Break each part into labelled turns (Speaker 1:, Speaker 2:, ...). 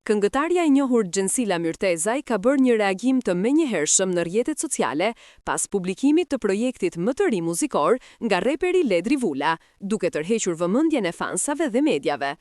Speaker 1: Këngëtarja e njohur Xhensila Myrtezaj ka bërë një reagim të menjëhershëm në rrjetet sociale pas publikimit të projektit më të ri muzikor nga reperi Ledri Vula, duke tërhequr vëmendjen e fansave dhe mediave.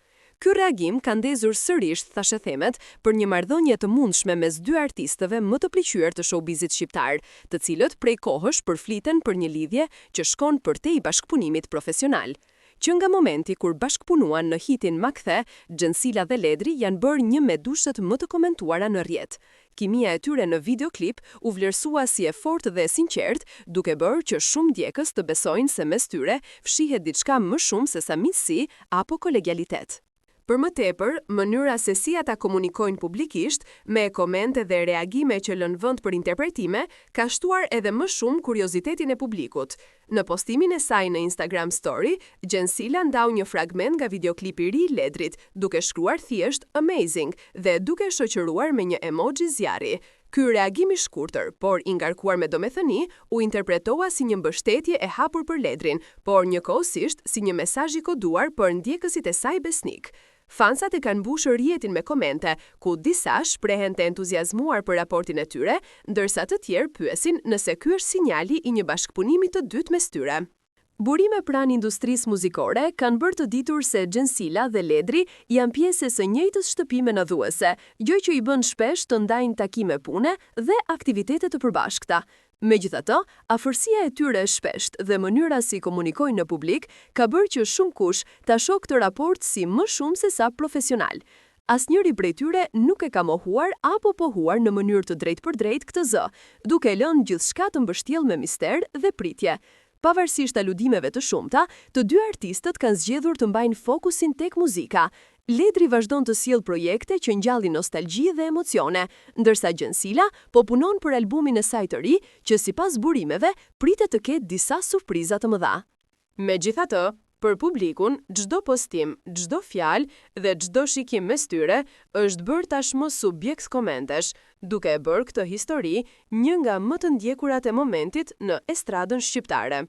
Speaker 1: Ky reagim ka ndezur sërish thashethemet për një marrëdhënie të mundshme mes dy artistëve më të pëlqyer të showbizit shqiptar, të cilët prej kohësh përfliten për një lidhje që shkon përtej bashkëpunimit profesional. Që nga momenti kur bashkëpunuan në hitin Ma kthe, Xhensila dhe Ledri janë bërë një me dyshet më të komentuara në rrjet. Kimia e tyre në videoklip u vlerësua si e fortë dhe e sinqertë, duke bërë që shumë ndjekës të besojnë se mes tyre fshihet diçka më shumë sesa miqësi apo kolegialitet. Për më tepër, mënyra se si ata komunikojnë publikisht, me komente dhe reagime që lënë vend për interpretime, ka shtuar edhe më shumë kuriozitetin e publikut. Në postimin e saj në Instagram Story, Xhensila ndau një fragment nga videoklipi i ri i Ledrit, duke shkruar thjesht "Amazing" dhe duke shoqëruar me një emoji zjarri. Ky reagim i shkurtër, por i ngarkuar me domethëni, u interpretoa si një mbështetje e hapur për Ledrin, por njëkohësisht si një mesazh i koduar për ndjekësit e saj besnikë. Fansat e kanë mbushur rrjetin me komente, ku disa shprehen të entuziazmuar për raportin e tyre, ndërsa të tjerë pyesin nëse ky është sinjali i një bashkëpunimi të dytë mes tyre. Burime pranë industrisë muzikore kanë bërë të ditur se Xhensila dhe Ledri janë pjesë e së njëjtës shtëpi menaxhuese, gjë që i bën shpesh të ndajnë takime pune dhe aktivitete të përbashkëta. Megjithatë, afërsia e tyre e shpeshtë dhe mënyra si komunikojnë në publik ka bërë që shumëkush ta shohë këtë raport si më shumë sesa profesional. Asnjëri prej tyre nuk e ka mohuar apo pohuar në mënyrë të drejtpërdrejtë këtë zë, duke e lënë gjithçka të mbështjellë me mister dhe pritje. Pavarësisht aludimeve të shumta, të dy artistët kanë zgjedhur të mbajnë fokusin tek muzika. Ledri vazhdon të sjellë projekte që ngjallin nostalgji dhe emocione, ndërsa Xhensila po punon për albumin e saj të ri, që sipas burimeve pritet të ketë disa surpriza të mëdha. Megjithatë, për publikun, çdo postim, çdo fjalë dhe çdo shikim mes tyre është bërë tashmë subjekt komentesh, duke e bërë këtë histori një nga më të ndjekurat e momentit në estradën shqiptare.